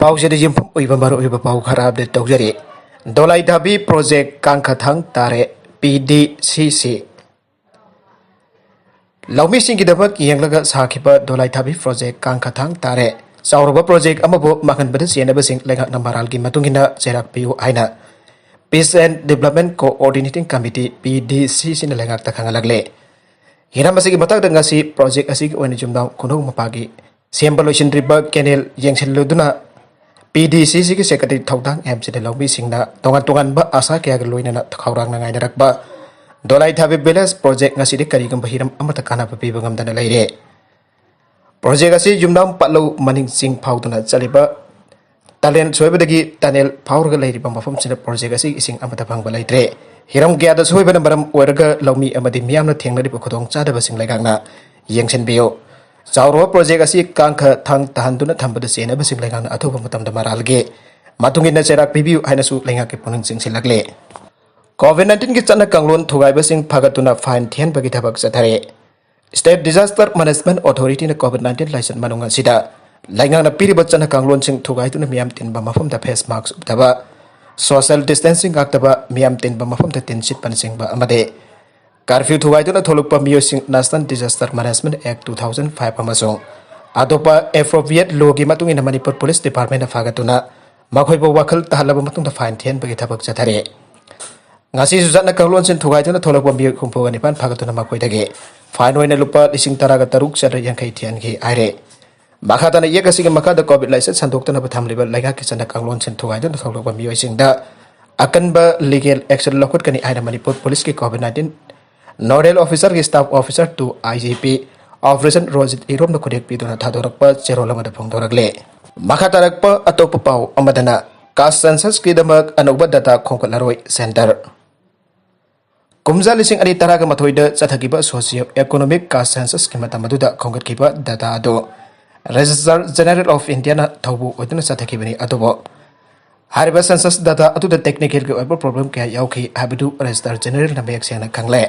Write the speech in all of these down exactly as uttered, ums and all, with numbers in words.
ꯄꯥꯎꯁꯤꯗ ꯌꯨꯝꯐꯝ ꯑꯣꯏꯕ ꯃꯔꯨꯑꯣꯏꯕ ꯄꯥꯎ ꯈꯔ ꯑꯞꯗꯦꯠ ꯇꯧꯖꯔꯤ꯫ ꯗꯣꯂꯥꯏꯊꯥꯕꯤ ꯄ꯭ꯔꯣꯖꯦꯛ ꯀꯥꯡꯈ ꯊꯥꯡ ꯇꯥꯔꯦ, ꯄꯤ ꯗꯤ ꯁꯤ ꯁꯤ꯫ ꯂꯧꯃꯤꯁꯤꯡꯒꯤꯗꯃꯛ ꯌꯦꯡꯂꯒ ꯁꯥꯈꯤꯕ ꯗꯣꯂꯥꯏꯊꯥꯕꯤ ꯄ꯭ꯔꯣꯖꯦꯛ ꯀꯥꯡꯈ ꯊꯥꯡ ꯇꯥꯔꯦ꯫ ꯆꯥꯎꯔꯕ ꯄ꯭ꯔꯣꯖꯦꯛ ꯑꯃꯕꯨ ꯃꯥꯡꯍꯟꯕꯗ ꯆꯦꯟꯅꯕꯁꯤꯡ ꯂꯩꯉꯥꯛꯅ ꯃꯔꯥꯜꯒꯤ ꯃꯇꯨꯡ ꯏꯟꯅ ꯆꯩꯔꯥꯛ ꯄꯤꯌꯨ ꯍꯥꯏꯅ Peace and Development Coordinating Committee, ꯄꯤ ꯗꯤ ꯁꯤ ꯁꯤꯅ ꯂꯩꯉꯥꯛꯇ ꯈꯪꯍꯜꯂꯛꯂꯦ꯫ ꯍꯤꯔꯝ ꯑꯁꯤꯒꯤ ꯃꯇꯥꯡꯗ ꯉꯁꯤ ꯄ꯭ꯔꯣꯖꯦꯛ ꯑꯁꯤꯒꯤ ꯑꯣꯏꯅ ꯌꯨꯝꯅꯥꯝ ꯈꯨꯅꯧ ꯃꯄꯥꯒꯤ ꯁꯦꯝꯕ ꯂꯣꯏꯁꯤꯟꯗ꯭ꯔꯤꯕ ꯀꯦꯅꯦꯜ ꯌꯦꯡꯁꯤꯜꯂꯨꯗꯨꯅ ꯄꯤ ꯗꯤ ꯁꯤ ꯁꯤꯒꯤ ꯁꯦꯀ꯭ꯔꯦꯇꯔꯤ ꯊꯧꯗꯥꯡ ꯑꯦꯝ ꯁꯤꯗ ꯂꯧꯃꯤꯁꯤꯡꯅ ꯇꯣꯉꯥꯟ ꯇꯣꯉꯥꯟꯕ ꯑꯁꯥ ꯀꯌꯥꯒ ꯂꯣꯏꯅꯅ ꯈꯧꯔꯥꯡꯅ ꯉꯥꯏꯅꯔꯛꯄ ꯗꯣꯂꯥꯏꯊꯥꯕꯤ ꯚꯤꯂꯦꯖ ꯄ꯭ꯔꯣꯖꯦꯛ ꯉꯁꯤꯗꯤ ꯀꯔꯤꯒꯨꯝꯕ ꯍꯤꯔꯝ ꯑꯃꯠꯇ ꯀꯥꯟꯅꯕ ꯄꯤꯕ ꯉꯝꯗꯅ ꯂꯩꯔꯦ꯫ ꯄ꯭ꯔꯣꯖꯦꯛ ꯑꯁꯤ ꯌꯨꯝꯅꯥꯝ ꯄꯥꯠꯂꯧ ꯃꯅꯤꯡ ꯆꯤꯡ ꯐꯥꯎꯗꯨꯅ ꯆꯠꯂꯤꯕ ꯇꯥꯂꯦꯟ ꯁꯣꯏꯕꯗꯒꯤ ꯇꯅꯦꯜ ꯐꯥꯎꯔꯒ ꯂꯩꯔꯤꯕ ꯃꯐꯝꯁꯤꯗ ꯄ꯭ꯔꯣꯖꯦꯛ ꯑꯁꯤ ꯏꯁꯤꯡ ꯑꯃꯠꯇ ꯐꯪꯕ ꯂꯩꯇ꯭ꯔꯦ꯫ ꯍꯤꯔꯝ ꯀꯌꯥꯗ ꯁꯣꯏꯕꯅ ꯃꯔꯝ ꯑꯣꯏꯔꯒ ꯂꯧꯃꯤ ꯑꯃꯗꯤ ꯃꯤꯌꯥꯝꯅ ꯊꯦꯡꯅꯔꯤꯕ ꯈꯨꯗꯣꯡꯆꯥꯗꯕꯁꯤꯡ ꯂꯩꯉꯥꯛꯅ ꯌꯦꯡꯁꯤꯟꯕꯤꯌꯨ꯫ ꯆꯥꯎꯔꯕ ꯄ꯭ꯔꯣꯖꯦꯛ ꯑꯁꯤ ꯀꯥꯡꯈ ꯊꯥꯡ ꯇꯥꯍꯟꯗꯨꯅ ꯊꯝꯕꯗ ꯆꯦꯟꯅꯕꯁꯤꯡ ꯂꯩꯉꯥꯛꯅ ꯑꯊꯨꯕ ꯃꯇꯝꯗ ꯃꯔꯥꯜꯒꯤ ꯃꯇꯨꯡ ꯏꯟꯅ ꯆꯩꯔꯥꯛ ꯄꯤꯕꯤꯌꯨ ꯍꯥꯏꯅꯁꯨ ꯂꯩꯉꯥꯛꯀꯤ ꯄꯨꯛꯅꯤꯡ ꯆꯤꯡꯁꯤꯜꯂꯛꯂꯦ꯫ ꯀꯣꯚꯤꯗ ꯅꯥꯏꯟꯇꯤꯟꯒꯤ ꯆꯠꯅ ꯀꯥꯡꯂꯣꯟ ꯊꯨꯒꯥꯏꯕꯁꯤꯡ ꯐꯒꯠꯇꯨꯅ ꯐꯥꯏꯟ ꯊꯤꯍꯟꯕꯒꯤ ꯊꯕꯛ ꯆꯠꯊꯔꯦ꯫ State Disaster Management Authorityꯅ ꯀꯣꯚꯤꯗ ꯅꯥꯏꯟꯇꯤꯟ ꯂꯥꯏꯆꯠ ꯃꯅꯨꯡ ꯑꯁꯤꯗ ꯂꯩꯉꯥꯛꯅ ꯄꯤꯔꯤꯕ ꯆꯠꯅ ꯀꯥꯡꯂꯣꯟꯁꯤꯡ ꯊꯨꯒꯥꯏꯗꯨꯅ ꯃꯤꯌꯥꯝ ꯇꯤꯟꯕ ꯃꯐꯝꯗ ꯐꯦꯁ ꯃꯥꯛꯁ ꯎꯞꯇꯕ, ꯁꯣꯁꯤꯌꯦꯜ ꯗꯤꯁꯇꯦꯟꯁꯤꯡ ꯉꯥꯛꯇꯕ, ꯃꯤꯌꯥꯝ ꯇꯤꯟꯕ ꯃꯐꯝꯗ ꯇꯤꯟ ꯁꯤꯠꯄꯅꯆꯤꯡꯕ ꯑꯃꯗꯤ ꯀꯥꯔꯐ꯭ꯌꯨ ꯊꯨꯒꯥꯏꯗꯨꯅ ꯊꯣꯛꯂꯛꯄ ꯃꯤꯑꯣꯏꯁꯤꯡ National Disaster Management Act two thousand five ꯑꯃꯁꯨꯡ ꯑꯇꯣꯞꯄ appropriate lawꯒꯤ ꯃꯇꯨꯡ ꯏꯟꯅ ꯃꯅꯤꯄꯨꯔ ꯄꯨꯂꯤꯁ ꯗꯤꯄꯥꯔꯠꯃꯦꯟꯅ ꯐꯥꯒꯠꯇꯨꯅ ꯃꯈꯣꯏꯕꯨ ꯋꯥꯈꯜ ꯇꯥꯍꯜꯂꯕ ꯃꯇꯨꯡꯗ ꯐꯥꯏꯟ ꯊꯤꯍꯟꯕꯒꯤ ꯊꯕꯛ ꯆꯠꯊꯔꯤ꯫ ꯉꯁꯤꯁꯨ ꯆꯠꯅ ꯀꯥꯡꯂꯣꯟꯁꯤꯡ ꯊꯨꯒꯥꯏꯗꯨꯅ ꯊꯣꯛꯂꯛꯄ ꯃꯤꯑꯣꯏ ꯍꯨꯝꯐꯨꯒ ꯅꯤꯄꯥꯟ ꯐꯥꯒꯠꯇꯨꯅ ꯃꯈꯣꯏꯗꯒꯤ ꯐꯥꯏꯟ ꯑꯣꯏꯅ ꯂꯨꯄꯥ ꯂꯤꯁꯤꯡ ꯇꯔꯥꯒ ꯇꯔꯨꯛ ꯆꯥꯇ꯭ꯔꯦꯠ ꯌꯥꯡꯈꯩ ꯊꯤꯍꯟꯈꯤ ꯍꯥꯏꯔꯦ꯫ ꯃꯈꯥ ꯇꯥꯅ ꯏꯌꯦꯛ ꯑꯁꯤꯒꯤ ꯃꯈꯥꯗ ꯀꯣꯚꯤꯗ ꯂꯥꯏꯆꯠ ꯁꯟꯗꯣꯛꯇꯅꯕ ꯊꯝꯂꯤꯕ ꯂꯩꯉꯥꯛꯀꯤ ꯆꯠꯅ ꯀꯥꯡꯂꯣꯟꯁꯤꯡ ꯊꯨꯒꯥꯏꯗꯨꯅ ꯊꯣꯛꯂꯛꯄ ꯃꯤꯑꯣꯏꯁꯤꯡꯗ ꯑꯀꯟꯕ ꯂꯤꯒꯦꯜ ꯑꯦꯛꯁꯟ ꯂꯧꯈꯠꯀꯅꯤ ꯍꯥꯏꯅ ꯃꯅꯤꯄꯨꯔ ꯄꯨꯂꯤꯁꯀꯤ ꯀꯣꯚꯤꯗ ꯅꯥꯏꯟꯇꯤꯟ Nodal Officerꯒꯤ Staff Officer two I G P Officer Rojit ꯏꯔꯣꯝꯅ ꯈꯨꯗꯦꯛ ꯄꯤꯗꯨꯅ ꯊꯥꯗꯣꯔꯛꯄ ꯆꯦꯔꯣꯜ ꯑꯃꯗ ꯐꯣꯡꯗꯣꯔꯛꯂꯦ꯫ ꯃꯈꯥ ꯇꯥꯔꯛꯄ ꯑꯇꯣꯞꯄ ꯄꯥꯎ ꯑꯃꯗꯅ, ꯀꯥꯁ ꯁꯦꯟꯁꯁꯀꯤꯗꯃꯛ ꯑꯅꯧꯕ ꯗꯇꯥ ꯈꯣꯝꯒꯠꯂꯔꯣꯏ ꯁꯦꯟꯇꯔ꯫ ꯀꯨꯝꯖꯥ ꯂꯤꯁꯤꯡ ꯑꯅꯤ ꯇꯔꯥꯒ ꯃꯥꯊꯣꯏꯗ ꯆꯠꯊꯈꯤꯕ ꯁꯣꯁꯤꯌꯣ ꯏꯀꯣꯅꯣꯃꯤꯛ ꯀꯥꯁ ꯁꯦꯟꯁꯁꯀꯤ ꯃꯇꯝ ꯑꯗꯨꯗ ꯈꯣꯝꯒꯠꯈꯤꯕ ꯗꯇꯥ ꯑꯗꯨ Registrar General of Indiaꯅ ꯊꯧꯕꯨ ꯑꯣꯏꯗꯨꯅ ꯆꯠꯊꯈꯤꯕꯅꯤ꯫ ꯑꯗꯨꯕꯨ ꯍꯥꯏꯔꯤꯕ ꯁꯦꯟꯁꯁ ꯗꯇꯥ ꯑꯗꯨꯗ ꯇꯦꯛꯅꯤꯀꯦꯜꯒꯤ ꯑꯣꯏꯕ ꯄ꯭ꯔꯣꯕ꯭ꯂꯦꯝ ꯀꯌꯥ ꯌꯥꯎꯈꯤ ꯍꯥꯏꯕꯗꯨ ꯔꯦꯖꯤꯁꯇ꯭ꯔꯥꯔ ꯖꯦꯅꯔꯦꯜꯅ ꯃꯌꯦꯛ ꯁꯦꯡꯅ ꯈꯪꯂꯦ꯫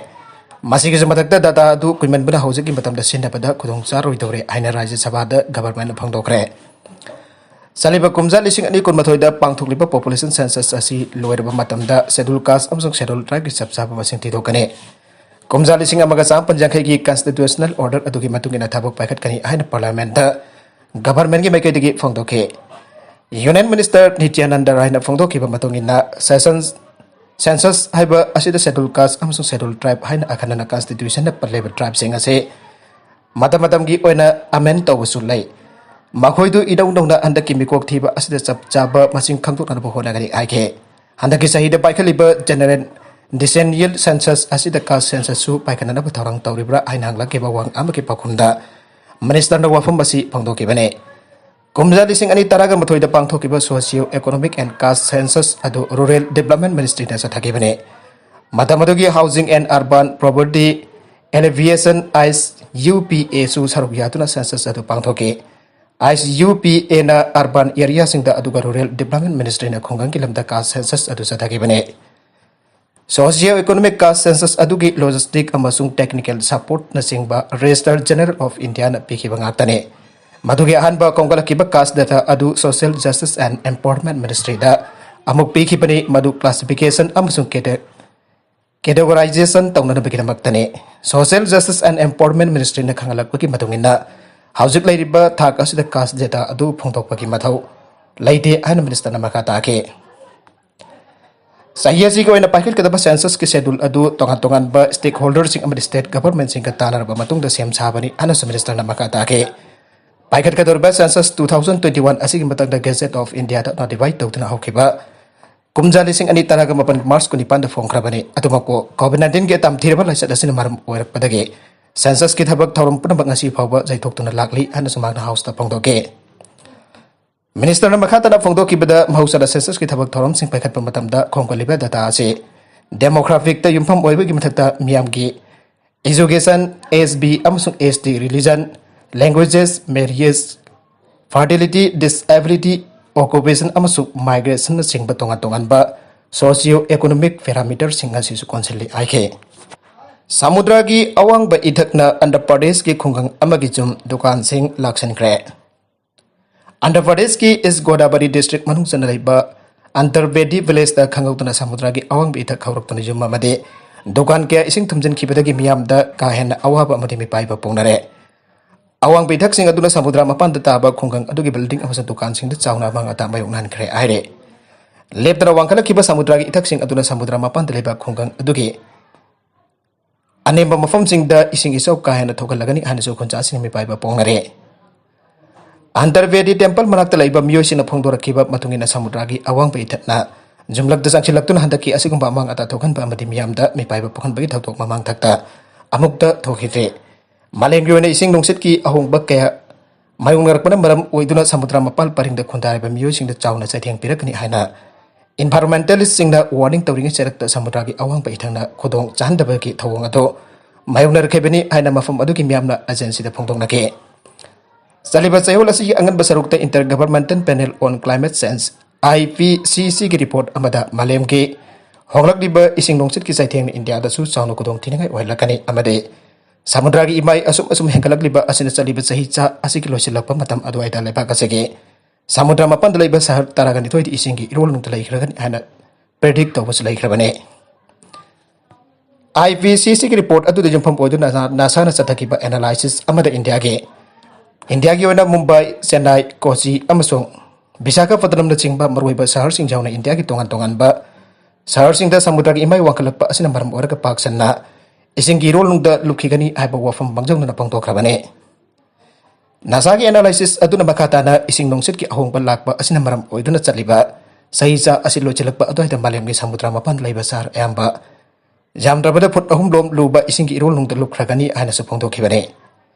ꯃꯁꯤꯒꯤꯁꯨ ꯃꯊꯛꯇ ꯗꯇꯥ ꯑꯗꯨ ꯀꯨꯏꯃꯟꯕꯅ ꯍꯧꯖꯤꯛꯀꯤ ꯃꯇꯝꯗ ꯁꯤꯖꯤꯟꯅꯕꯗ ꯈꯨꯗꯣꯡ ꯆꯥꯔꯣꯏꯗꯧꯔꯦ ꯍꯥꯏꯅ ꯔꯥꯖ꯭ꯌ ꯁꯚꯥꯗ ꯒꯚꯔꯟꯃꯦꯟꯠꯅ ꯐꯣꯡꯗꯣꯛꯈ꯭ꯔꯦ꯫ ꯆꯠꯂꯤꯕ ꯀꯨꯝꯖꯥ ꯂꯤꯁꯤꯡ ꯑꯅꯤ ꯀꯨꯟꯃꯥꯊꯣꯏꯗ ꯄꯥꯡꯊꯣꯛꯂꯤꯕ population census ꯑꯁꯤ ꯂꯣꯏꯔꯕ ꯃꯇꯝꯗ schedule caste ꯑꯃꯁꯨꯡ schedule tribeꯒꯤ ꯆꯞ ꯆꯥꯕ ꯃꯁꯤꯡ ꯊꯤꯗꯣꯛꯀꯅꯤ꯫ ꯀꯨꯝꯖꯥ ꯂꯤꯁꯤꯡ ꯑꯃꯒ ꯆꯥꯃꯥꯄꯟ ꯌꯥꯡꯈꯩꯒꯤ constitutional order ꯑꯗꯨꯒꯤ ꯃꯇꯨꯡ ꯏꯟꯅ ꯊꯕꯛ ꯄꯥꯏꯈꯠꯀꯅꯤ ꯍꯥꯏꯅ parliamentꯇ governmentꯀꯤ ꯃꯥꯏꯀꯩꯗꯒꯤ ꯐꯣꯡꯗꯣꯛꯈꯤ꯫ Union Minister ꯅꯤꯇ꯭ꯌꯥꯅꯟꯗ ꯔꯥꯏꯅ ꯐꯣꯡꯗꯣꯛꯈꯤꯕ ꯃꯇꯨꯡ ꯏꯟꯅ, session census ꯍꯥꯏꯕ ꯑꯁꯤꯗ schedule caste ꯑꯃꯁꯨꯡ schedule tribe ꯍꯥꯏꯅ ꯑꯈꯟꯅꯅ constitutionꯅ ꯄꯜꯂꯤꯕ tribeꯁꯤꯡ ꯑꯁꯤ ꯃꯇꯝ ꯃꯇꯝꯒꯤ ꯑꯣꯏꯅ amend ꯇꯧꯕꯁꯨ ꯂꯩ꯫ ꯃꯈꯣꯏꯗꯨ ꯏꯅꯧ ꯅꯧꯅ ꯍꯟꯗꯛꯀꯤ ꯃꯤꯀꯣꯛ ꯊꯤꯕ ꯑꯁꯤꯗ ꯆꯞ ꯆꯥꯕ ꯃꯁꯤꯡ ꯈꯪꯗꯣꯛꯅꯅꯕ ꯍꯣꯠꯅꯒꯅꯤ ꯍꯥꯏꯈꯤ꯫ ꯍꯟꯗꯛꯀꯤ ꯆꯍꯤꯗ ꯄꯥꯏꯈꯠꯂꯤꯕ general decennial census ꯑꯁꯤꯗ caste censusꯁꯨ ꯄꯥꯏꯈꯠꯅꯅꯕ ꯊꯧꯔꯥꯡ ꯇꯧꯔꯤꯕ꯭ꯔꯥ ꯍꯥꯏꯅ ꯍꯪꯂꯛꯈꯤꯕ ꯋꯥꯍꯪ ꯑꯃꯒꯤ ꯄꯥꯎꯈꯨꯝꯗ ministerꯅ ꯋꯥꯐꯝ ꯑꯁꯤ ꯐꯣꯡꯗꯣꯛꯈꯤꯕꯅꯤ꯫ ꯀꯨꯝꯖꯥ ꯂꯤꯁꯤꯡ ꯑꯅꯤ ꯇꯔꯥꯒ ꯃꯥꯊꯣꯏꯗ ꯄꯥꯡꯊꯣꯛꯈꯤꯕ socio economic and caste census ꯑꯗꯨ rural development ministryꯅ ꯆꯠꯊꯈꯤꯕꯅꯤ꯫ ꯃꯇꯝ ꯑꯗꯨꯒꯤ Housing and Urban Poverty Alleviation, ICE UPAꯁꯨ ꯁꯔꯨꯛ ꯌꯥꯗꯨꯅ census ꯑꯗꯨ ꯄꯥꯡꯊꯣꯛꯈꯤ꯫ ICE UPAꯅ urban areaꯁꯤꯡꯗ ꯑꯗꯨꯒ rural development ministryꯅ ꯈꯨꯡꯒꯪꯒꯤ ꯂꯝꯗ caste census ꯑꯗꯨ ꯆꯠꯊꯈꯤꯕꯅꯤ꯫ Socio economic caste census ꯑꯗꯨꯒꯤ logistic ꯑꯃꯁꯨꯡ technical supportꯅꯆꯤꯡꯕ Registrar General of Indiaꯅ ꯄꯤꯈꯤꯕ ꯉꯥꯛꯇꯅꯤ꯫ ꯃꯗꯨꯒꯤ ꯑꯍꯥꯟꯕ ꯈꯣꯝꯒꯠꯂꯛꯈꯤꯕ caste data ꯑꯗꯨ Social Justice and Empowerment Ministryꯗ ꯑꯃꯨꯛ ꯄꯤꯈꯤꯕꯅꯤ, ꯃꯗꯨ classification ꯑꯃꯁꯨꯡ cate-, categorization ꯇꯧꯅꯅꯕꯒꯤꯗꯃꯛꯇꯅꯤ꯫ Social Justice and Empowerment Ministryꯅ ꯈꯪꯍꯜꯂꯛꯄꯒꯤ ꯃꯇꯨꯡ ꯏꯟꯅ, ꯍꯧꯖꯤꯛ ꯂꯩꯔꯤꯕ ꯊꯥꯛ ꯑꯁꯤꯗ caste data ꯑꯗꯨ ꯐꯣꯡꯗꯣꯛꯄꯒꯤ ꯃꯊꯧ ꯂꯩꯇꯦ ꯍꯥꯏꯅ ministerꯅ ꯃꯈꯥ ꯇꯥꯈꯤ꯫ ꯆꯍꯤ ꯑꯁꯤꯒꯤ ꯑꯣꯏꯅ ꯄꯥꯏꯈꯠꯀꯗꯕ censusꯀꯤ schedule ꯑꯗꯨ ꯇꯣꯉꯥꯟ ꯇꯣꯉꯥꯟꯕ stakeholderꯁꯤꯡ ꯑꯃꯗꯤ state governmentꯁꯤꯡꯒ ꯇꯥꯟꯅꯔꯕ ꯃꯇꯨꯡꯗ ꯁꯦꯝ ꯁꯥꯕꯅꯤ ꯍꯥꯏꯅꯁꯨ ministerꯅ ꯃꯈꯥ ꯇꯥꯈꯤ꯫ ꯄꯥꯏꯈꯠꯀꯗꯧꯔꯤꯕ census two thousand twenty-one ꯑꯁꯤꯒꯤ ꯃꯇꯥꯡꯗ Gazette of Indiaꯗ notify ꯇꯧꯗꯨꯅ ꯍꯧꯈꯤꯕ ꯀꯨꯝꯖꯥ ꯂꯤꯁꯤꯡ ꯑꯅꯤ ꯇꯔꯥꯒ ꯃꯥꯄꯟ March ꯀꯨꯟꯅꯤꯄꯥꯟꯗ ꯐꯣꯡꯈ꯭ꯔꯕꯅꯤ꯫ ꯑꯗꯨꯃꯛꯄꯨ COVID nineteenꯒꯤ ꯇꯝꯊꯤꯔꯕ ꯂꯥꯏꯆꯠ ꯑꯁꯤꯅ ꯃꯔꯝ ꯑꯣꯏꯔꯛꯄꯗꯒꯤ censusꯀꯤ ꯊꯕꯛ ꯊꯧꯔꯝ ꯄꯨꯝꯅꯃꯛ ꯉꯁꯤ ꯐꯥꯎꯕ ꯌꯩꯊꯣꯛꯇꯨꯅ ꯂꯥꯛꯂꯤ ꯍꯥꯏꯅꯁꯨ ꯃꯍꯥꯛꯅ Houseꯇ ꯐꯣꯡꯗꯣꯛꯈꯤ꯫ Ministerꯅ ꯃꯈꯥ ꯇꯥꯅ ꯐꯣꯡꯗꯣꯛꯈꯤꯕꯗ, ꯃꯍꯧꯁꯥꯅ censusꯀꯤ ꯊꯕꯛ ꯊꯧꯔꯝꯁꯤꯡ ꯄꯥꯏꯈꯠꯄ ꯃꯇꯝꯗ ꯈꯣꯝꯒꯠꯂꯤꯕ data ꯑꯁꯤ demographicꯇ ꯌꯨꯝꯐꯝ ꯑꯣꯏꯕꯒꯤ ꯃꯊꯛꯇ ꯃꯤꯌꯥꯝꯒꯤ education, age, ꯑꯃꯁꯨꯡ S T, religion, languages, marriage, fertility, disability, occupation ꯑꯃꯁꯨꯡ migrationꯅꯆꯤꯡꯕ ꯇꯣꯉꯥꯟ ꯇꯣꯉꯥꯟꯕ socio economic parameterꯁꯤꯡ ꯑꯁꯤꯁꯨ ꯀꯣꯟꯁꯤꯜꯂꯤ ꯍꯥꯏꯈꯤ꯫ ꯁꯃꯨꯗ꯭ꯔꯒꯤ ꯑꯋꯥꯡꯕ ꯏꯊꯛꯅ ꯑꯟꯙ꯭ꯔ ꯄ꯭ꯔꯗꯦꯁꯀꯤ ꯈꯨꯡꯒꯪ ꯑꯃꯒꯤ ꯌꯨꯝ ꯗꯨꯀꯥꯟꯁꯤꯡ ꯂꯥꯛꯁꯤꯟꯈ꯭ꯔꯦ꯫ ꯑꯟꯙ꯭ꯔ ꯄ꯭ꯔꯗꯦꯁꯀꯤ ꯏꯁ ꯒꯣꯗꯥꯕꯔꯤ ꯗꯤꯁꯇ꯭ꯔꯤꯛ ꯃꯅꯨꯡ ꯆꯟꯅ ꯂꯩꯕ ꯑꯟꯗꯔꯕꯦꯗꯤ ꯚꯤꯂꯦꯖꯇ ꯈꯪꯍꯧꯗꯅ ꯁꯃꯨꯗ꯭ꯔꯒꯤ ꯑꯋꯥꯡꯕ ꯏꯊꯛ ꯍꯧꯔꯛꯇꯨꯅ ꯌꯨꯝ ꯑꯃꯗꯤ ꯗꯨꯀꯥꯟ ꯀꯌꯥ ꯏꯁꯤꯡ ꯊꯨꯝꯖꯤꯟꯈꯤꯕꯗꯒꯤ ꯃꯤꯌꯥꯝꯗ ꯀꯥ ꯍꯦꯟꯅ ꯑꯋꯥꯕ ꯑꯃꯗꯤ ꯃꯤꯄꯥꯏꯕ ꯄꯣꯛꯅꯔꯦ꯫ ꯑꯋꯥꯡꯕ ꯏꯊꯛꯁꯤꯡ ꯑꯗꯨꯅ ꯁꯃꯨꯗ꯭ꯔ ꯃꯄꯥꯟꯗ ꯇꯥꯕ ꯈꯨꯡꯒꯪ ꯑꯗꯨꯒꯤ ꯕꯤꯜꯗꯤꯡ ꯑꯃꯁꯨꯡ ꯗꯨꯀꯥꯟꯁꯤꯡꯗ ꯆꯥꯎꯅ ꯑꯃꯥꯡ ꯑꯇꯥ ꯃꯥꯌꯣꯛꯅꯍꯟꯈ꯭ꯔꯦ ꯍꯥꯏꯔꯦ꯫ ꯂꯦꯞꯇꯅ ꯋꯥꯡꯈꯠꯂꯛꯈꯤꯕ ꯁꯃꯨꯗ꯭ꯔꯒꯤ ꯏꯊꯛꯁꯤꯡ ꯑꯗꯨꯅ ꯁꯃꯨꯗ꯭ꯔ ꯃꯄꯥꯟꯗ ꯂꯩꯕ ꯈꯨꯡꯒꯪ ꯑꯗꯨꯒꯤ ꯑꯅꯦꯝꯕ ꯃꯐꯝꯁꯤꯡꯗ ꯏꯁꯤꯡ ꯏꯆꯥꯎ ꯀꯥ ꯍꯦꯟꯅ ꯊꯣꯛꯍꯜꯂꯒꯅꯤ ꯍꯥꯏꯅꯁꯨ ꯈꯨꯟꯖꯥꯁꯤꯡꯅ ꯃꯤꯄꯥꯏꯕ ꯄꯣꯛꯅꯔꯦ꯫ ꯑꯟꯗꯔꯕꯦꯗꯤ ꯇꯦꯝꯄꯜ ꯃꯅꯥꯛꯇ ꯂꯩꯕ ꯃꯤꯑꯣꯏꯁꯤꯡꯅ ꯐꯣꯡꯗꯣꯔꯛꯈꯤꯕ ꯃꯇꯨꯡ ꯏꯟꯅ ꯁꯃꯨꯗ꯭ꯔꯒꯤ ꯑꯋꯥꯡꯕ ꯏꯊꯠꯅ ꯖꯨꯝꯂꯛꯇ ꯆꯪꯁꯤꯜꯂꯛꯇꯨꯅ ꯍꯟꯗꯛꯀꯤ ꯑꯁꯤꯒꯨꯝꯕ ꯑꯃꯥꯡ ꯑꯇꯥ ꯊꯣꯛꯍꯟꯕ ꯑꯃꯗꯤ ꯃꯤꯌꯥꯝꯗ ꯃꯤꯄꯥꯏꯕ ꯄꯣꯛꯍꯟꯕꯒꯤ ꯊꯧꯗꯣꯛ ꯃꯃꯥꯡ ꯊꯛꯇ ꯑꯃꯨꯛꯇ ꯊꯣꯛꯈꯤꯗ꯭ꯔꯤ꯫ ꯃꯥꯂꯦꯝꯒꯤ ꯑꯣꯏꯅ ꯏꯁꯤꯡ ꯅꯨꯡꯁꯤꯠꯀꯤ ꯑꯍꯣꯡꯕ ꯀꯌꯥ ꯃꯥꯌꯣꯛꯅꯔꯛꯄꯅ ꯃꯔꯝ ꯑꯣꯏꯗꯨꯅ ꯁꯃꯨꯗ꯭ꯔ ꯃꯄꯥꯜ ꯄꯔꯤꯡꯗ ꯈꯨꯟꯗꯥꯔꯤꯕ ꯃꯤꯑꯣꯏꯁꯤꯡꯗ ꯆꯥꯎꯅ ꯆꯩꯊꯦꯡ ꯄꯤꯔꯛꯀꯅꯤ ꯍꯥꯏꯅ environmentalistꯁꯤꯡꯅ warning ꯇꯧꯔꯤꯉꯩ ꯆꯩꯔꯛꯇ ꯁꯃꯨꯗ꯭ꯔꯒꯤ ꯑꯋꯥꯡꯕ ꯏꯊꯪꯅ ꯈꯨꯗꯣꯡ ꯆꯥꯍꯟꯗꯕꯒꯤ ꯊꯧꯑꯣꯡ ꯑꯗꯨ ꯃꯥꯌꯣꯛꯅꯔꯛꯈꯤꯕꯅꯤ ꯍꯥꯏꯅ ꯃꯐꯝ ꯑꯗꯨꯒꯤ ꯃꯤꯌꯥꯝꯅ agencyꯗ ꯐꯣꯡꯗꯣꯛꯅꯈꯤ꯫ ꯆꯠꯂꯤꯕ ꯆꯌꯣꯜ ꯑꯁꯤꯒꯤ ꯑꯉꯟꯕ ꯁꯔꯨꯛꯇ Intergovernmental Panel on Climate Change, IPCCꯒꯤ report ꯑꯃꯗ ꯃꯥꯂꯦꯝꯒꯤ ꯍꯣꯡꯂꯛꯂꯤꯕ ꯏꯁꯤꯡ ꯅꯨꯡꯁꯤꯠꯀꯤ ꯆꯩꯊꯦꯡꯅ ꯏꯟꯗꯤꯌꯥꯗꯁꯨ ꯆꯥꯎꯅ ꯈꯨꯗꯣꯡꯊꯤꯅꯤꯡꯉꯥꯏ ꯑꯣꯏꯍꯜꯂꯛꯀꯅꯤ ꯑꯃꯗꯤ ꯁꯃꯨꯗ꯭ꯔꯒꯤ ꯏꯃꯥꯏ ꯑꯁꯨꯝ ꯑꯁꯨꯝ ꯍꯦꯟꯒꯠꯂꯛꯂꯤꯕ ꯑꯁꯤꯅ ꯆꯠꯂꯤꯕ ꯆꯍꯤ ꯆꯥ ꯑꯁꯤꯒꯤ ꯂꯣꯏꯁꯤꯜꯂꯛꯄ ꯃꯇꯝ ꯑꯗꯨꯋꯥꯏꯗ ꯂꯩꯕꯥꯛ ꯑꯁꯤꯒꯤ ꯁꯃꯨꯗ꯭ꯔ ꯃꯄꯥꯟꯗ ꯂꯩꯕ ꯁꯍꯔ ꯇꯔꯥꯒ ꯅꯤꯊꯣꯏꯗꯤ ꯏꯁꯤꯡꯒꯤ ꯏꯔꯣꯜ ꯅꯨꯡꯗ ꯂꯩꯈ꯭ꯔꯒꯅꯤ ꯍꯥꯏꯅ predict ꯇꯧꯕꯁꯨ ꯂꯩꯈ꯭ꯔꯕꯅꯤ꯫ IPCCꯒꯤ report ꯑꯗꯨꯗ ꯌꯨꯝꯐꯝ ꯑꯣꯏꯗꯨꯅ NASAꯅ ꯆꯠꯊꯈꯤꯕ analysis ꯑꯃꯗ ꯏꯟꯗꯤꯌꯥꯒꯤ ꯏꯟꯗꯤꯌꯥꯒꯤ ꯑꯣꯏꯅ ꯃꯨꯝꯕꯥꯏ, ꯆꯦꯟꯅꯥꯏ, ꯀꯣꯆꯤ ꯑꯃꯁꯨꯡ ꯕꯤꯁꯥꯈꯥꯄꯇꯅꯝꯅꯆꯤꯡꯕ ꯃꯔꯨꯑꯣꯏꯕ ꯁꯍꯔꯁꯤꯡ ꯌꯥꯎꯅ ꯏꯟꯗꯤꯌꯥꯒꯤ ꯇꯣꯉꯥꯟ ꯇꯣꯉꯥꯟꯕ ꯁꯍꯔꯁꯤꯡꯗ ꯁꯃꯨꯗ꯭ꯔꯒꯤ ꯏꯃꯥꯏ ꯋꯥꯡꯈꯠꯂꯛꯄ ꯑꯁꯤꯅ ꯃꯔꯝ ꯑꯣꯏꯔꯒ ꯄꯥꯛ ꯁꯟꯅ ꯏꯁꯤꯡꯒꯤ ꯏꯔꯣꯜ ꯅꯨꯡꯗ ꯂꯨꯞꯈꯤꯒꯅꯤ ꯍꯥꯏꯕ ꯋꯥꯐꯝ ꯃꯥꯡꯖꯧꯅꯅ ꯐꯣꯡꯗꯣꯛꯈ꯭ꯔꯕꯅꯤ꯫ NASAꯒꯤ analysis ꯑꯗꯨꯅ ꯃꯈꯥ ꯇꯥꯅ ꯏꯁꯤꯡ ꯅꯨꯡꯁꯤꯠꯀꯤ ꯑꯍꯣꯡꯕ ꯂꯥꯛꯄ ꯑꯁꯤꯅ ꯃꯔꯝ ꯑꯣꯏꯗꯨꯅ ꯆꯠꯂꯤꯕ ꯆꯍꯤ ꯆꯥ ꯑꯁꯤ ꯂꯣꯏꯁꯤꯜꯂꯛꯄ ꯑꯗꯨꯋꯥꯏꯗ ꯃꯥꯂꯦꯝꯒꯤ ꯁꯃꯨꯗ꯭ꯔ ꯃꯄꯥꯟꯗ ꯂꯩꯕ ꯁꯍꯔ ꯑꯌꯥꯝꯕ ꯌꯥꯝꯗ꯭ꯔꯕꯗ ꯐꯨꯠ ꯑꯍꯨꯝ ꯂꯣꯝ ꯂꯨꯕ ꯏꯁꯤꯡꯒꯤ ꯏꯔꯣꯜ ꯅꯨꯡꯗ ꯂꯨꯞꯈ꯭ꯔꯒꯅꯤ ꯍꯥꯏꯅꯁꯨ ꯐꯣꯡꯗꯣꯛꯈꯤꯕꯅꯤ꯫